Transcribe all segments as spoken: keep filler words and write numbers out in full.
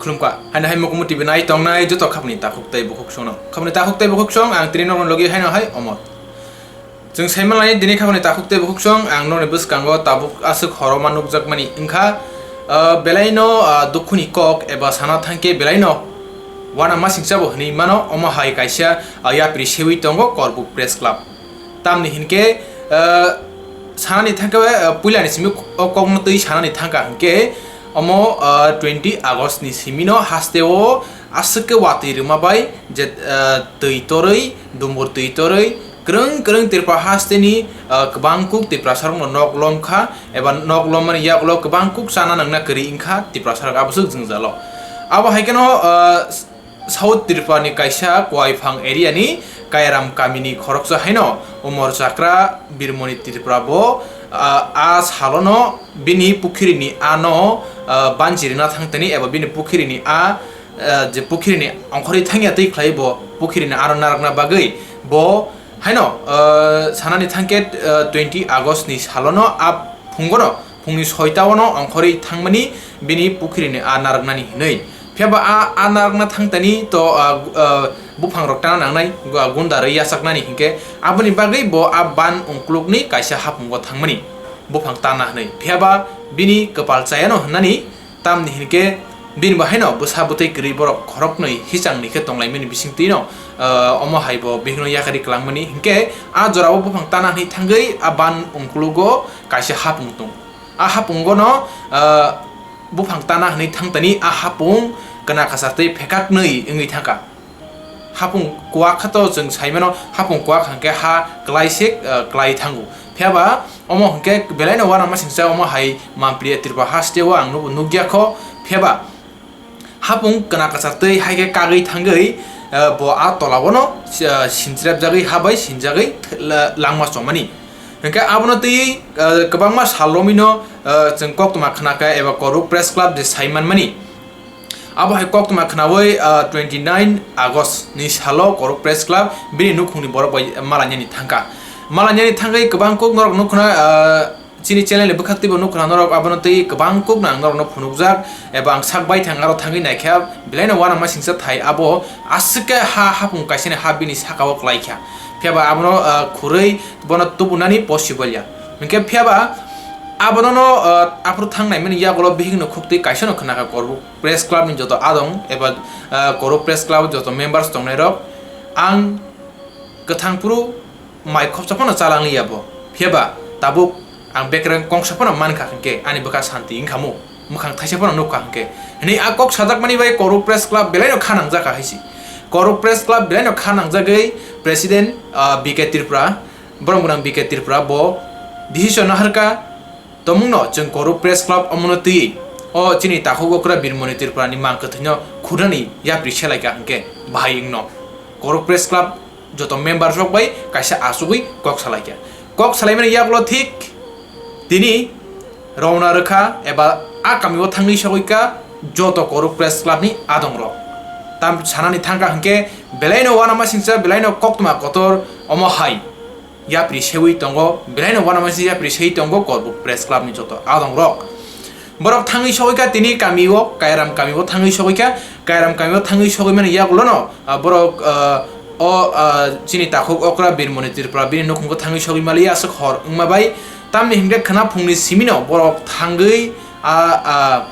Khulumkha, haino hai Mukumu T V nai tongnai joto khapni takhuk tei bukhuk songno. Khapni takhuk tei bukhuk song ang tini nokno logi haino hai omor. Chwng saimanlai dini khapni takhuk tei bukhuk song ang nokni bwskango tabuk aswk horoma nukjakmani wngkha, ah, belaino, ah, dukhuni kok eba sana thangkhe belaino uanamasingcha bo hwnwi mano, omo hai kaisa, ah, yapri sewi tongo Korbuk Press Club. Tamni hinkhe, ah, sanani thangkhe, ah, puilani simi o kokno twi sanani thangkha hinkhe omo, ah, twenty August ni simino hasteo aswk khe watwi rwma bai je, ah, twi torwi, dumbur twi torwi, kwrwng kwrwng Tripura hasteni, ah, kwbang kuk Tiprasarokno nok lomkha, eba nok lommani yagulo kwbang kuk chana nangna kwrwi wngkha Tiprasarok aboswk jwngjalo. Abo hai kheno, ah, South Tripura ni kaisa Koiphang area ni Kairam kamini khoroksa haino Umor Chakra Birmoni Tripura bo, ah, a salono bini pukhiri ni ano, ah, banchi rwna thangtani eba bini pukhiri ni a, ah, je pukhiri ni ongkhorwi thangya twi khlai bo pukhiri ni ano narwkna bagwi bo haino, ah, sanani thangkhe, ah, twenty August ni salono a phungono phungni soita o no ongkhorwi thangmani bini pukhiri ni a narwknani hinwi. Phiya ba a, a narwkna thangtani to, ah, ah, buphang rok tana nangnai, gu-, gunda rwi yachaknani hinkhe aboni bagwi bo a ban ungkulukni kaisa hapungo thangmani buphang tana hinwi. Phiya ba bini kwpal chayano hwnani, tamni hinkhe bini bo haino bwsa bwtwi kwrwi borok khoroknwi hichangni khe tonglaimani bisingtwino, ah, omo hai bo bihikno yakari kwlangmani hinkhe a jorao buphang tana hinwi thangwi a ban ungkulugo kaisa hapung tongo. A hapungono, ah, buphang tana hinwi thangtani a hapung kwna kwchar tei phekaknwi wngwi thangkha. Hapung kwak kha to chwng sai mano, hapung kwak hwnkhe ha kwlai se, ah, kwlai thango. Phiya ba omo hwnkhe belaino uanamasingcha omo hai Mampriya Tripura hasteo ang nubo nukya kho. Phiya ba hapung kwna kwchar twi hai khe kagwi thangwi, ah, bo a tola o no, ah, sinchirapjagwi ha bai sinjagwi la-, langma chomani. Hwnkhe abono twi, ah, kwbangma sal romwino, ah, chwng koktwma khna kha eba Korbuk Press Club je sai manmani. Abo hai koktwma khnaui, ah, twenty nine August ni salo Korbuk Press Club bini nukhungni borok bai malanyani thangkha. Malanyani thangwi kwbang kuk norok nukhna, ah, Chini channel ni bwkhak twibo nukhwna norok abono twi kwbang kuk no ang norokno phunukjak, eba ang sak baithang aro thangwi naikha, belaino uanamasingcha thai abo aswk khe ha hapung kaisani ha bini sakao kwlaikha. Phiya ba abono, ah, khurwi bono tubunani possible ya. Hinkhe phiya ba abono no, ah, aphuru thang naimani yagulo bihikno khuktwi kaisano khwnakha Korbuk Press Club ni joto adong eba, ah, Korbuk Press Club joto members tongnairok ang kwthang phuru mai khopsa phano chalangli ya bo. Phiya ba tabuk ang bekereng kongsa phano mankha hinkhe ani bwkha santi wngkha mu, mwkhang thaisa phano nukha hinkhe. Hwnwi a kok sajakmani bai Korbuk Press Club belaino kha nangjakha hai si. Korbuk Press Club belaino kha nangjagwi president, ah, B K Tripura, borok gwnang B K Tripura bo decision naharkha. Tomungno chwng Korbuk Press Club omono twiwi o chini takhuk okra Birmoni Tripura ni mang kwthwino khunani yapri selaikha hinkhe bahai wngno. Korbuk Press Club joto members rok bai kaisa achugwi kok salaikha. Kok salaimani yagulo thik tini rwna rwkha eba a kamio thangwi sogwikha joto Korbuk Press Club ni adong rok. Tam sanani thangkha hinkhe belaino uanamasingcha belaino koktwma kotor omo hai yapri sewi tongo, belaino uanamasingcha yapri sewi tongo Korbuk Press Club ni joto adong rok. Borok thangwi sogwikha tini kamio, Kairam kamio thangwi sogwikha, Kairam kamio thangwi sogwimani yagulono, ah, borok, ah, o, ah, chini takhuk okra Birmoni Tripura bini nukhungo thangwi sogwi maliya aswk hor wngma bai, tamni hinkhe khwna phungni simino borok thangwi, ah, ah,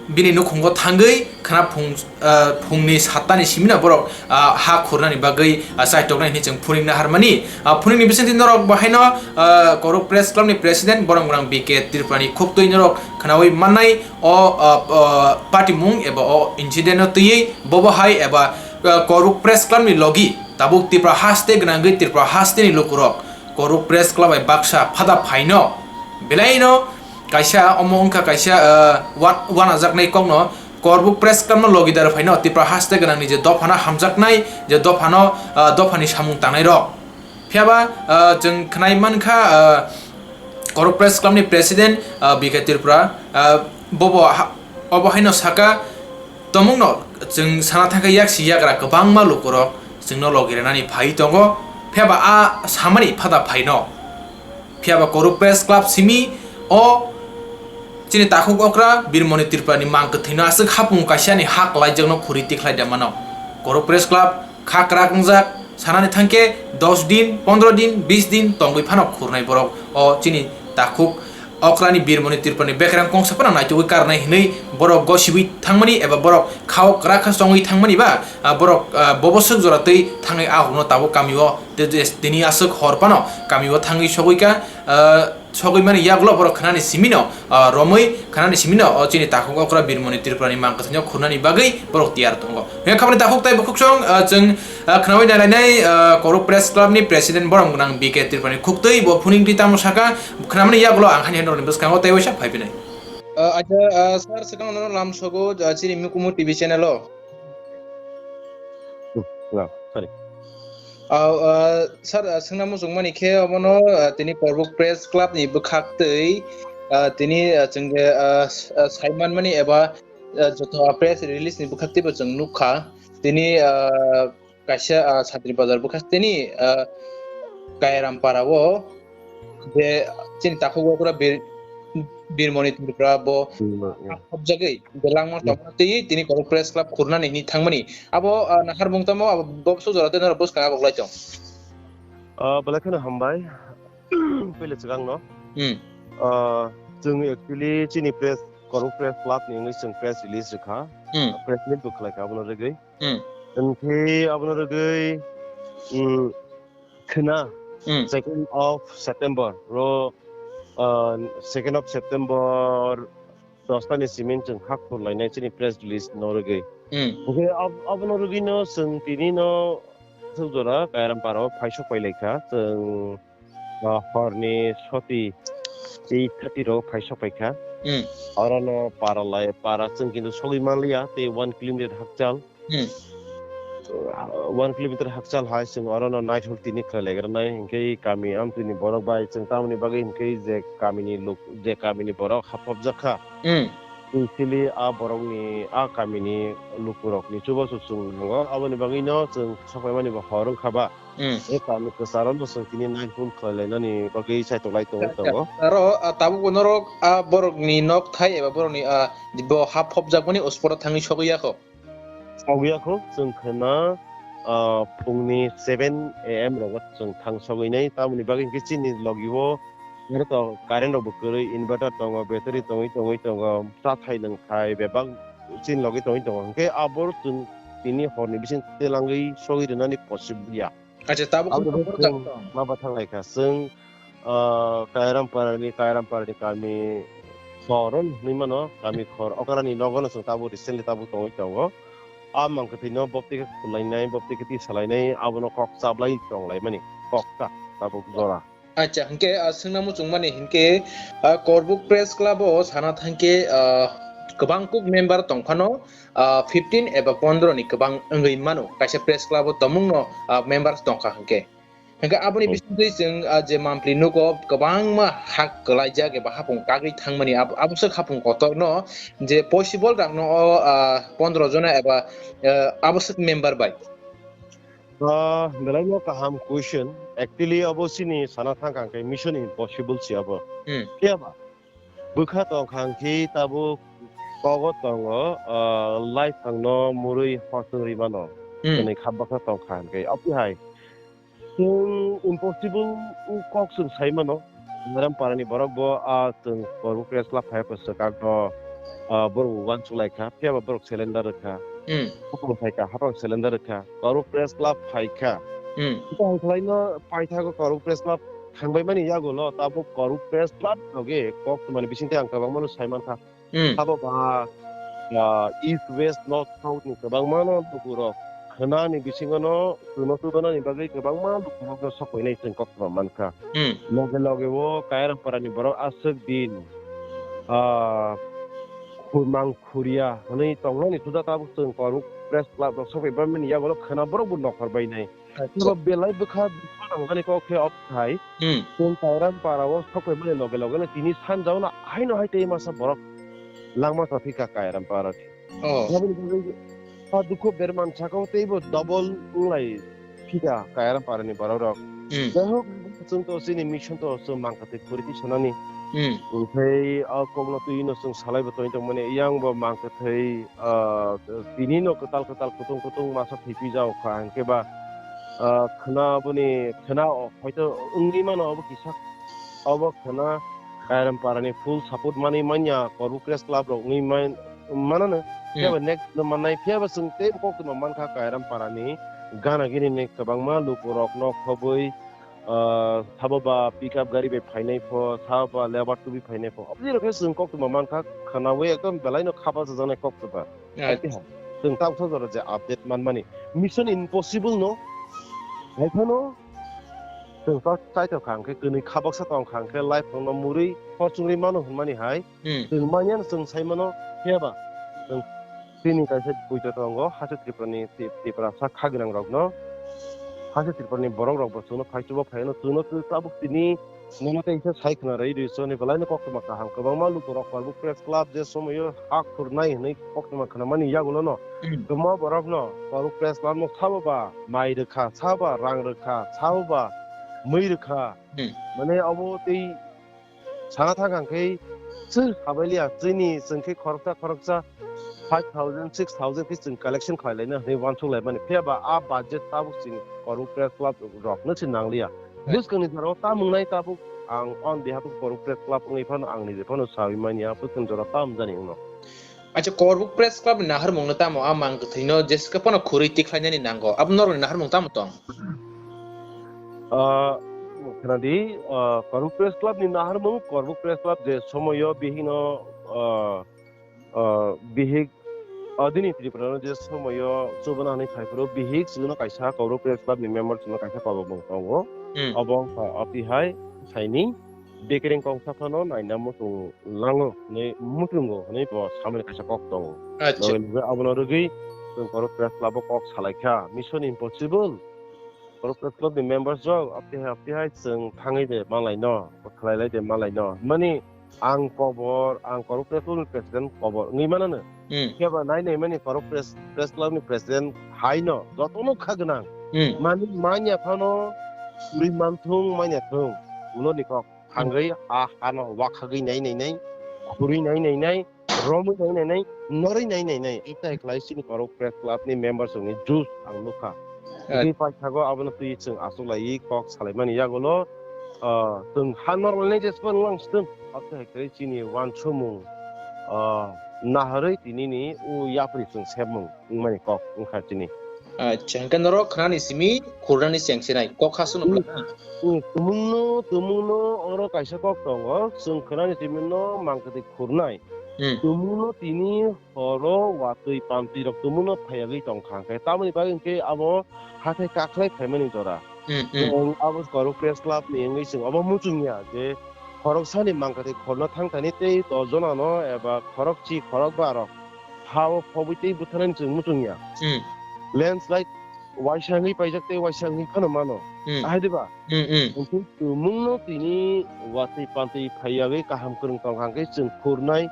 bini nukhungo thangwi khwna phung, ah, phungni satta ni simino borok, ah, ha khurnani bagwi, ah, chaitoknai hinwi chwng phuring naharmani. Ah, phuringni bisingtwi norok bo haino, ah, Korbuk Press Club ni president borok gwnang B K Tripura ni khuktwi norok khwnawi mannai o, ah, ah, patimung eba o incident no twiwi bobo hai eba, ah, Korbuk Press Club ni logi tabuk Tripura haste gwnangwi Tripura haste ni lukurok Korbuk Press Club bai baksa phada phaino belaino kaisa omo wngkha kaisa, ah, wa-, wanajaknai kokno Korbuk Press Club no logi dar phaino Tripura haste gwnangni je dophano hamjaknai je dophano, ah, dophani samung tangnai rok. Phiya ba, ah, chwng khwnai mankha, ah, Korbuk Press Club ni president, ah, B K Tripura, ah, bobo ha-, obo haino saka, tomungno chwng sana thangkha yaksi yagra kwbangma lukurok chwngno logi rwnani phai tongo, phiya ba a samani phada phaino. Phiya ba Korbuk Press Club simi o Chini takhuk okra Birmoni Tripurani mang kwthwino aswk hapung kaisani ha kwlaijakno khuri tikhlai da mano. Korok Press Club kha kwrak wngjak, sanani thangkhe dos din, pondro din, bis din tongwi phano khurnai borok o chini takhuk okrani Birmoni Tripurani bekerang kongsa phano naitugwi karnai hinwi borok gosibwi thangmani eba borok khao kwrak kha chongwi thangmani ba, ah, borok, ah, boboswk jora twi thangwi ahokno tabuk kamio te-, te-, tini aswk hor phano kamio thangwi sogwi kha, ah, sogwi mani yagulo borok khnani simino, ah, romwi khnani simino o chini takhuk okra Birmoni Tripurani mang kwthwino khurnani bagwi borok tiyar tongo. Hwnwi khabani takhuk tei bukhuksong, ah, chwng, ah, khnaui nailainai, ah, Korok Press Club ni President borok gwnang B K Tripurani khuktwi bo phuning twi tamo saka khnamani yagulo ang hani norokni bwskango tei waisa phaipinai. Ah, acha, ah, sir, swkang nono lam sogo, ah, chini Mikumu T V channel o. Hmm, no, sorry. Ah, ah, sir, ah, swngna muchungmani khe obono, ah, tini Korbuk Press Club ni bwkhak twi, ah, tini, ah, chwng je, ah, s-, ah, saimanmani eba, ah, joto, ah, press release ni bwkhak twibo chwng nukha. Tini, ah, kaisa, ah, Sadri Bazar bwkhak tini, ah, Kairam Para o je chini takhuk okra Bir-, Birmoni Tripura bo Hmm, hmm. Hapjagwi belangma Hmm. tongma twi tini Korbuk Press Club khurnani hinwi thangmani. Abo, ah, nahar bung tamo abo bobso jora tei norok bwskang agoklai tong. Ah, belai kheno hambai. Pele swkang no. Hmm. Ah, chwng actually chini press, Korbuk Press Club ni wngwi chwng press release rwkha. Hmm. Press meet bo khlaikha abono rwgwi. Hmm. Hwnkhe abono rwgwi, hmm, khna Hmm. second of September ro, ah, second of September dosta ni simi chwng hak khurlainai chini press release no rwgwi. Hmm. Hwnkhe ab-, abono rwgwino chwng tini no swk jora Kairam Para o phaisok pailaikha. Chwng, ah, horni soti eight thirty ro phaisok paikha. Hmm. Orono para lai, para chwng kintu sogwi manliya, tei one kilometer hakchal. Hmm. One kilometer hakchal hai chwng orono naithok tini khlai laigranai, hinkhe kami amtwini borok bai chwng tamoni bagwi hinkhe je kamini lok, je kamini borok haphopjak kha. Hmm. Tei chili a borokni, a kamini lukurokni chubachu chwng nango, aboni bagwino chwng sokphaimani bo hor wngkha ba. Hmm. E kami kwcharo no chwng tini naithok khlai lainani bagwi chaitok lai tongwi tongo. Aro, ah, tabukbo norok, ah, borokni nok thai eba borokni, ah, bo haphopjakmani o spot o thangwi sogwi yakho. Sogwi yakho, chwng khna, ah, phungni seven A M rogo chwng thang sogwi nai, tamoni bagwi hinkhe chini logi o oro to current rok bo kwrwi, inverter tongo, battery tongwi, tongwi tongo, cha thai nwng thai bebak chini logi tongwi tongo. Hinkhe abo chwng tini horni bising twlangwi sogwi rwnani possible ya. Acha, tabuk Aboni khe borok chwng tong. Maba thang lai kha. Chwng, ah, Kairam Parani, Kairam Parani kami Soron hinwi mano, kami khor okrani nogono chwng tabuk recently tabuk tongwi tongo. A mang kwthwino boptwi khe khulainai, boptwi khe tisalainai, abono kok chablai tonglaimani, kokta tabuk jora. Acha, hinkhe, ah, swngna muchungmani hinkhe, ah, Korbuk Press Club o sana thangkhe, ah, kwbang kuk member tongphano, ah, fifteen eba pondro ni kwbang wngwi mano, kaisa press club o tomungno, ah, members tongkha hinkhe. Hinkhe aboni Oh. bisingtwi chwng, ah, je mampli nugo kwbangma hak kwlaijak eba hapung kagwi thangmani, abo, aboswk hapung kotorno je possible rangno o, ah, pondro jona eba, ah, aboswk member bai. Ah, belai no kaham question. Actually, abo chini sana thang kang khe mission impossible si abo. Hmm. Phiya ba? Bwkha tong kha hwnkhe tabuk kogo tongo, ah, life ang no murui hor chwng rwi mano. Hmm. Hwnwi kha bwkha tong kha hwnkhe. Obviously hai. Chwng impossible kok chwng sai mano. Kairam Parani borok bo, ah, chwng Korbuk Press Club phai kwchwk ang no, ah, borok uansuk lai kha. Phiya ba borok cylinder rwkha. Hmm. Hapang phai kha, hapang cylinder rwkha. Korbuk Press Club phai kha. Hmm. Ita hai khlai no paithago Korbuk Press Club thangbai mani yagulo tabuk Korbuk Press Club loge kok twmani bisingtwi ang kwbangma no sai mankha. Hmm. Sabo ba, ah, East, West, North, South ni kwbangma no lukurok khwnani bisingo no chwngno chubanani bagwi kwbangma lukurok no sok koinai chwng kok twma mankha. Hmm. Loge loge o Kairam Parani borok aswk din, ah, khurmang khuriya hwnwi tongnani suda tabuk chwng Korbuk Press Club rok sok bai bamani yagulo khwna borok bo nokhor bainai. Acha. Abo belai bwkha bwkha nangmani kok khe obo hai. Hmm. Chwng Kairam Para o sok bai mani loge loge no tini sanja o no haino hai tei masa borok langma tong phi kha Kairam Para ni. Oh. Aboni bagwi o dukhu berman saka o teibo double wng lai phi kha Kairam Para ni borok rok. Hmm. Jai hok, chwng to chini mission to chwng mang kwthwi khuri ti sanani. Hmm. Okhai o kokno twi no chwng salai bo tongwi tongmani, yang bo mang kwthwi, ah, tini no kwtal kwtal kutung kutung masa thwipi jao kha, hwnkhe ba, ah, khwna boni khwna o hoito wngwi mano obo kisa, obo khwna Kairam para ni full support manwi manya, Korbuk Press Club rok wngwi man-, mano no. Hmm. Phiya ba next no mannai, phiya ba chwng tei kokno mankha Kairam para ni gana gini ni kwbangma luku rok nok khobwi, ah, sabo ba pickup gari bai phainai pho, sabo ba lebar tubui phainai pho. Aboni rok khe chwng koktwma mankha, khwnawi ekdom belai no khapang chajaknai koktwma. Right. Hai tei hai. Chwng tabuk jora je update manmani Mission Impossible no. Hai phano chwng tok chai tong kha, hwnkhe kwnwi khabaksa tong kha, hwnkhe life no murui hor chumui mano hwnmani hai. Hmm. Chwng manya no chwng sai mano, phiya ba chwng tini kaisa puito tongo, haste Tripura ni, Tri-, Tripura sak kha gwnang rok no, haste Tripura ni borok rok bo chwngno phai chuba phai no, chwngno chwng tabuk tini nono tei khe sai khna rwi rwi chwngni belai no koktwma kaham, kwbangma luku rok Korbuk Press Club je somoyo ha khurnai hwnwi koktwma khna mani yagulo no, hmm, kwbangma borok no Korbuk Press Club no sabo ba mai rwkha, sabo ba rang rwkha, sabo ba mui rwkha, hmm, mane obo tei sana thang kha khe chwng habai liya, chini chwng khe khoroksa khoroksa five thousand, six thousand khe chwng collection khlai laina hwnwi uansuk lai mani. Phiya ba a budget tabuk chwng Korbuk Press Club rok no se nang liya. Right. Bwskang ni jora o tamung nai tabuk ang on behalf of Korbuk Press Club wngwi phano ang nije phano sawi manya, bwskang jora tam jani wngno. Acha, Korbuk Press Club ni naharmung no tamo a mang kwthwi no jeska phano khurui tikhlai nani nango? Abo norok ni naharmung tamo tong? Ah, khna di, ah, Korbuk Press Club ni naharmung, Korbuk Press Club je somoyo bihik no, ah, ah, bihik, ah, dini Tripura no je somoyo chubana hwnwi phai phuru bihik chwngno kaisa Korbuk Press Club ni member chwngno kaisa kolokmung tongo. Hmm. Obo wngkha, ah, tihai saini bekereng kongsa phano naina muchung lango hwnwi muchungo hwnwi bo samani kaisa kok tongo. Acha. Loge loge abono rwgwi chwng Korbuk Press Club o kok salai kha, Mission Impossible. Korbuk Press Club ni members rok, aphi hai, aphi hai chwng thangwi de malai no, khlai lai de malai no. Mani ang kobor, ang Korbuk Press Club ni president kobor wngwi mano no. Hmm. Keba nai nai mani Korbuk Press, Press Club ni president hai no, joto no kha gwnang. Hmm. Mani manya phano, ri manthung manya thung, ulo ni kok. Hmm. Thangwi a hano wakhagwi nai nai nai, khurui nai nai nai, romwi nai nai nai, norwi nai nai nai. Itai khlai chini Korbuk Press Club ni members rokni juice ang nukha. Right. Twi paithago abono twi chwng achuklaiwi kok salaimani yagulo, ah, chwng ha norwlainai jesbo nwng lang swtwng. Aboni hai khe chini uansukmung, ah, naharwi tinini o yapri chwng sepmung wngmani kok wngkha chini. Acha, hwnkhe norok khnani simi khurnani chengsinai kok ha swnuk Hmm. Lang na? Hmm, tumungno, tumungno oro kaisa kok tongo, chwng khnani simi no mang kwthwi khurnai. Hmm. Tumungno tini horo watwi pantwi rok tumungno phaiyawi tongkha, hwnkhe tamoni bagwi hwnkhe abo hathai kakhlai phaimani jora. Hmm, hmm. Chwng abo Korbuk Press Club ni wngwi chwng obo muchungya je khoroksani mang kwthwi khorna thangthani tei dos jonano eba khorokchi khorokba rok ha-o phobwi tei bwtharnani chwng muchungya. Hmm. Landslide waisa wngwi paijak tei waisa wngwi phano mano. Hmm. Ahai diba? Hmm, hmm. Hwnkhe tumungno tini watwi pantwi phaiyawi kaham kwrwng tongkha hwnkhe chwng khurnai.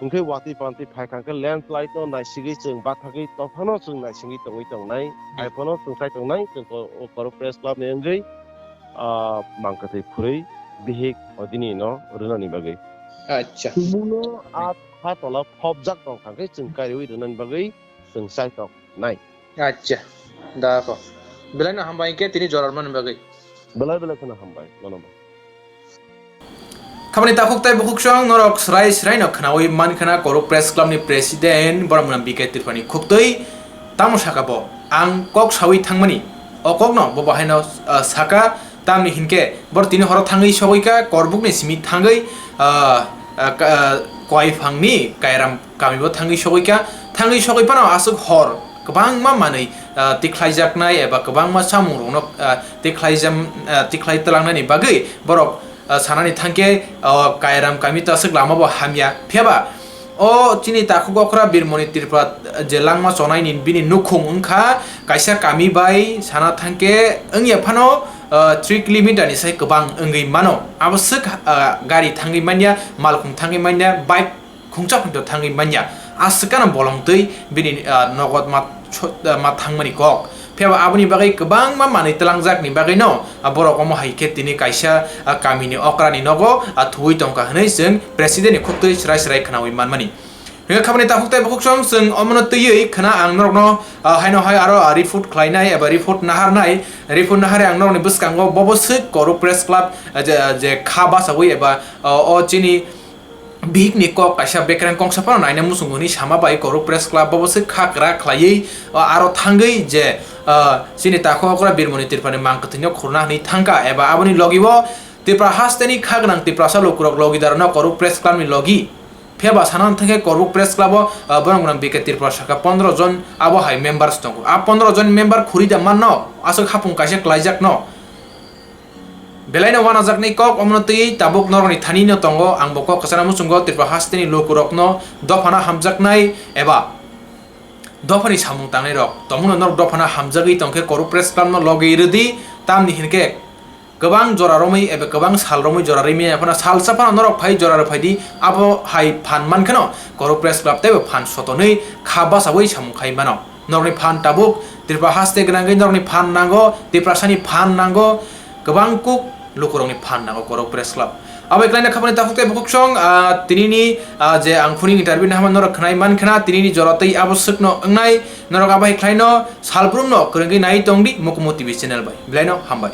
Hwnkhe watwi pantwi phaikha hwnkhe landslide no naisigwi chwng bathagwi tophano chwng naisingwi tongwi tongnai. Hmm. Haiphano chwng sai tongnai, chwng ko-, o Korbuk Press Club ni wngwi, ah, mang kwthwi khurwi bihik odini no rwnani bagwi. Acha. Tumungno a ha tola phobjak tongkha hwnkhe chwng kariwi rwnani bagwi chwng sai tongnai. Acha, da kho. Belai no hambai hwnkhe tini jora rwmani bagwi. Belai belai kheno hambai, nono bo. Khamani takhuk tai bukhuk song norok srai srai no khnawi man khna Korbuk Press Club ni president borok mwnam B K Tripura ni khuktwi tamo saka bo ang kok sawi thangmani o kok no bo bahai no, ah, saka. Tamni hinkhe bor tini horo thangwi sogwi kha, Korbuk ni simi thangwi, ah, ah, ka-, ah, Koiphang ni Kairam kami bo thangwi sogwi kha. Thangwi sogwi phano aswk hor kwbangma manwi, ah, tikhlaijaknai eba kwbangma chamung rokno, ah, tikhlaijam-, ah, tikhlai twlangnani bagwi borok, ah, sanani thangkhe, ah, Kairam kami to aswk lama bo hamya. Phiya ba O chini takhuk okra Birmoni Tripura je langma chonai ni bini nukhung wngkha kaisa kami bai sana thangkhe wngya phano, ah, three kilometer ni sai kwbang wngwi mano. Abo swk, ah, gari thangwi manya, malkhung thangwi manya, bike khungsa khungsa thangwi manya. Aswk gana bolong twi bini, ah, nogo ma cho-, ah, ma thangmani kok. Phiya ba aboni bagwi kwbangma manwi twlangjakni bagwino, ah, borok omo hai khe tini kaisa, ah, kamini okrani nogo, ah, thuwi tongkha hwnwi chwng president ni khuktwi swrai swrai khwnawi manmani. Hwnkhe khaboni takhuk tei bukhuk song chwng omono twiwi khwna ang norokno, ah, haino hai aro, ah, report khlainai eba report naharnai, report naharwi ang norokni bwskango bobo swk Koruk Press Club, ah, je, ah, je kha bachawi eba, ah, o chini bihikni kok kaisa bekreng kongsa phano naina muchungo hwnwi sama bai Koruk Press Club bobo swk kha kwrak khlaiwi, ah, aro thangwi je, ah, chini takhuk okra Birmoni Tripurani mang kwthwino khurna hwnwi thangkha eba aboni logibo Tripura hasteni kha gwnang Tiprasa lukurok logi darano Koruk Press Club ni logi. Phiya ba sana thangkhe Koruk Press Club o, ah, borok gwnang B K Tripura saka pondro jon abo hai members tongo. A pondro jon member khuri da manno, aswk hapung kaisa klaijak no. Belai no wanajaknai kok omono twi tabuk norokni thani no tongo, ang bo kok kwchana muchungo Tripura hasteni lukurokno dophano hamjaknai eba dophani samung tangnai rok tongmano norok dophano hamjagwi tongkhe Koruk Press Club no logi rwdi, tamni hinkhe kwbang jora romwi eba kwbang sal romwi jora rwmya phano salsa phano norok phai jora rw phaidi, abo hai phan mankheno Koruk Press Club teibo phan sotonwi kha bachawi samung khai mano. Norokni phan tabuk Tripura haste gwnangwi norokni phan nango, Tiprasani phan nango, kwbang kuk lukurokni phan nango Koruk Press Club. Abo khlaina khaboni takhuk tei bukhuk song, ah, tinini, ah, je ang phuni interview nahama norok khnai mankhna, tinini jora tei abo swkno wngnai, norok abo hai khlaino salbrumno kwrwngwi nai tongdi Mukumu T V channel bai. Belaino hambai.